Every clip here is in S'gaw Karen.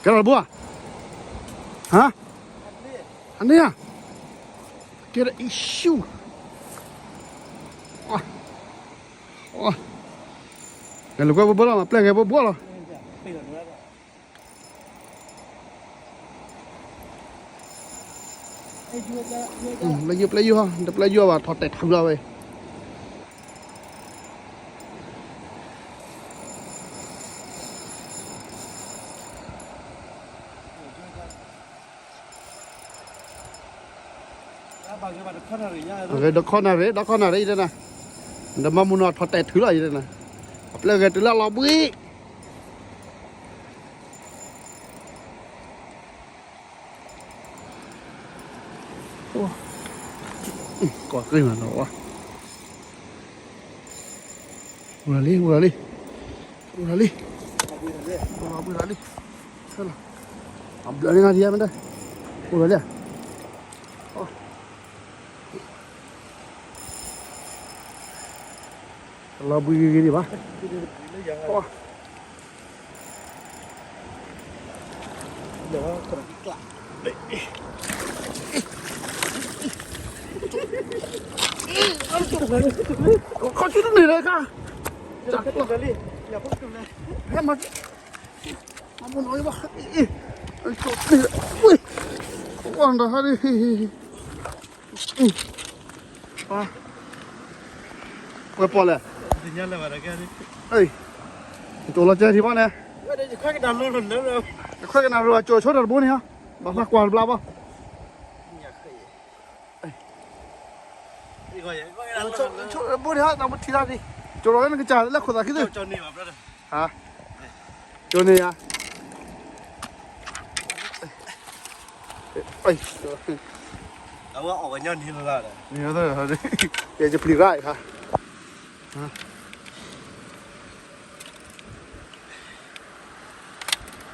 ကဲထီၣ်တဘိဧါ, ဟါ, အန့ၣ်ဧါ, ကဲထီၣ်အံၤရှူ, ဂဲၤလိာ်ကွဲဘိဘိလီၤ, ပျဲၢ်ဂဲၤဘိဘိလီၤ. လၢယပျဲၢ်ယိၣ်ဟီ, တပျဲၢ်ယိၣ်ဘၣ် ထီၣ်တဲာ်ထုးလီၤဝဲ. ဂဲၤဒီခီနၢ်ရ့, ဒီခီနၢ်ရ့အံၤတနၤ, ဒီးမၤမုၢ်နီၢ်ထီၣ်တဲာ်ထုးလီၤအံၤတနၤ, အပျဲၢ်ဂဲၤတုၤလၢအလီၤဘှံး ကီၢ်က့ၤမးနီၤ, အိၣ်လီၤလံ, အိၣ်လီၤလံ, အိၣ်လီၤလံ, အိၣ်လီၤလံ, ဆဲလီၤ, အဘျီန့ၣ်ဒံးမ့ၢ်ဒၣ်, အိၣ်လီၤလံ, လီၤဘှံးဂ့ၤဂ့ၤဒံးဘၣ်. ခီဆူတန့ၢ်လၢခါ, ဟဲမၤ, မၤမနီၤဘၣ်, ဝဲဒီးဟါဒံး, ဝဲပီၢ်လဲၣ်, ကၠိလီၤကဲထံဘၣ်န့ၣ်, ခွဲးကနၣ်ရိၤအကၠိဆိထီၣ်တဘိန့ၣ်, ဘၣ်သးကွၢ်တဘျါဘၣ်. ဘိန့ၣ်ဟဲ တၢ်မူထံၣ်တၢ်ဒံး, ကၠိလီၤလၢနကစၢ်လၢခိၣ်သးခံသ့ၣ်, ကၠိန့ၣ်ယါ, ယပျံၤရၣ်ခါ,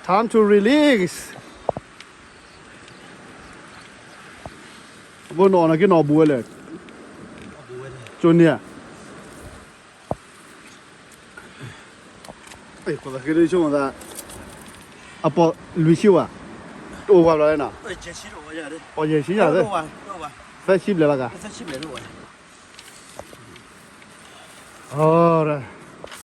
time to relax. ဘိနီၢ်အီၣ်နၤက့နီၢ်ဘူးဝဲလဲၣ်, ကၠိန့ၣ်ဧါ, ခိၣ်သးဃ့ဒိဆိမိၣ်သး, အပီၢ်လွံၢ်ဆံဝဲ, တအိၣ်ပှၤဘျီလဲၣ်နီၤ, ပီၢ်ယဲၢ်ဆံယဲၢ်, သၢဆံဘျဲၣ်လီၤကါ, အ